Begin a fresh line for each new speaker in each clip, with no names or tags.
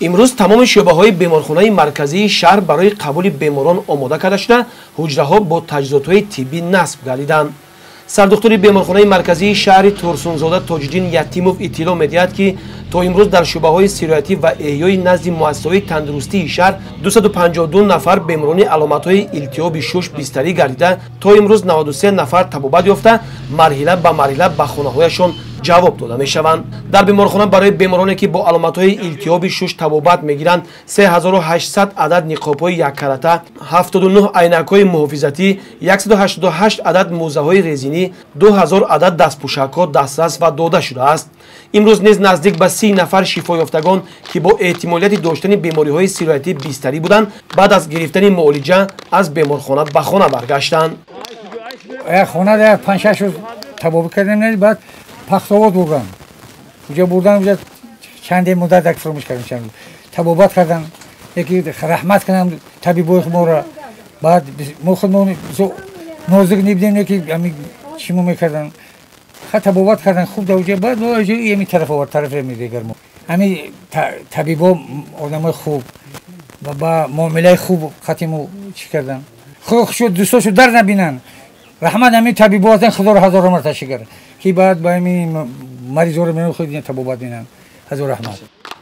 Имрӯз тамоми шӯъбаҳои беморхонаи марказии шаҳр барои қабули беморон омода карда шуда, ҳуҷраҳо бо таҷҳизотҳои тиббӣ насб гардиданд. Сардухтури беморхонаи марказии шаҳри Турсунзода Тоҷиддин Ятимов иттилоъ медиҳад, ки то имрӯз дар шӯъбаҳои сироятӣ ва эҳёи назди муассисаҳои тандурустии шаҳр 252 нафар беморони аломатҳои илтиҳоби шуш бистарӣ гардида, то имрӯз 93 нафар табобат ёфта, марҳила ба марҳила ба хонаҳояшон ҷавоб дода мешаванд. Дар беморхона барои бемороне, ки бо аломатҳои илтиҳоби шуш табобат мегиранд, 3800 адад ниқобҳои яккарата, 79 айнакҳои муҳофизатӣ, 188 адад мӯзаҳои резинӣ, 2000 адад дастпӯшакҳо дастрас ва дода шудааст. Имрӯз низ наздик ба 30 нафар шифоёфтагон, ки бо эҳтимолияти доштани бемориҳои сироятӣ бистарӣ буданд, баъд аз гирифтани муолиҷа аз беморхона ба хона баргаштанд.
Хона 5-6 рӯз табобат кардем, баъд Пахтовод бурдан. Уҷа бурдан, уҷа чанде муддат як фурмӯш кардем, чанд табобат кардан, яки раҳмат кунам табибои моро. Баъд мо худмон нозук нибудем, яки ами чимо мекардан. Ха табобат кардан хуб да уҷа, баъд мо ами тараф овард, тараф дигар мо. Ами табибо одамои хуб ва ба муомилаи хуб хатиму чӣ кардан. Худо дӯстошо дар набинанд. Раҳмат ами табибо ҳастан, худоро ҳазор марта шукр, ки баъд ба ами маризоро мехоҳед табобат бинанд. Ҳазор раҳмат.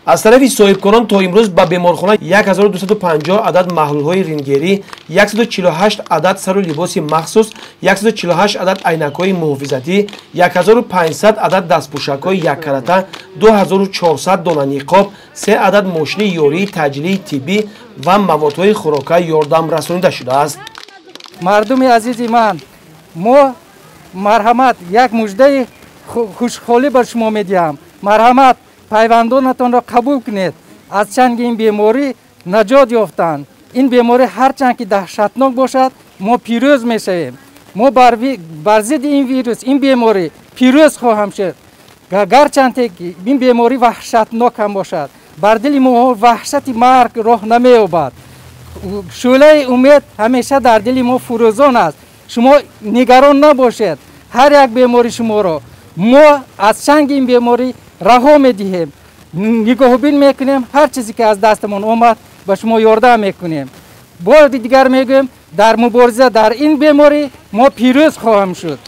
Аз тарафи соҳибкорон то имрӯз ба беморхона 1250 адад маҳлулҳои рингерӣ, 148 адад сару либоси махсус, 148 адад айнакҳои муҳофизатӣ, 1500 адад дастпӯшакҳои яккарата, 2400 дона ниқоб, 3 адад мошини ёрии таъҷилии тиббӣ ва маводҳои хӯрока ёрдам расонида шудааст.
Мардуми азизи ман, мо марҳамат як муждаи хушҳолӣ ба шумо медиҳам. Марҳамат, пайвандонатонро қабул кунед. Аз чанги ин беморӣ наҷот ёфтанд. Ин беморӣ ҳарчанд ки даҳшатнок бошад, мо пирӯз мешавем. Мо бар зидди ин вирус, ин беморӣ пирӯз хоҳам шуд. Гарчанд ин беморӣ ваҳшатнок ҳам бошад, бар дили мо ваҳшати марг роҳ намеёбад. Шӯълаи умед ҳамеша дар дили мо фурӯзон аст. Шумо нигарон набошед. Ҳар як бемори шуморо мо аз чанги ин беморӣ раҳо медиҳем, нигоҳубин мекунем. Ҳар чизе ки аз дастамон омад ба шумо ёрдам мекунем. Бори дигар мегӯем, дар мубориза дар ин беморӣ мо пирӯз хоҳем шуд.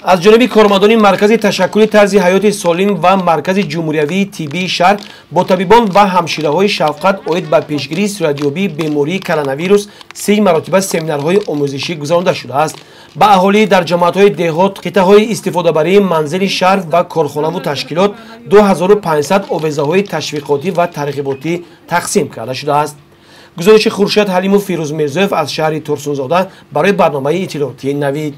Аз ҷониби кормандони маркази ташаккули тарзи ҳаёти солим ва маркази ҷумҳуриявии тиббии шаҳр бо табибон ва ҳамшираҳои шафқат оид ба пешгирии сироятёбии бемории коронавирус 30 маротиба семинарҳои омӯзишӣ гузаронида шудааст. Ба аҳолӣ дар ҷамоатҳои деҳот, қитъаҳои истифодабарии манзили шаҳр ва корхонаву ташкилот 2500 овезаҳои ташвиқотӣ ва тарғиботӣ тақсим карда шудааст. Гузориши Хуршед Ҳалимов, Фирӯз Мирзоев аз шаҳри Турсунзода барои барномаи иттилоотии Навид.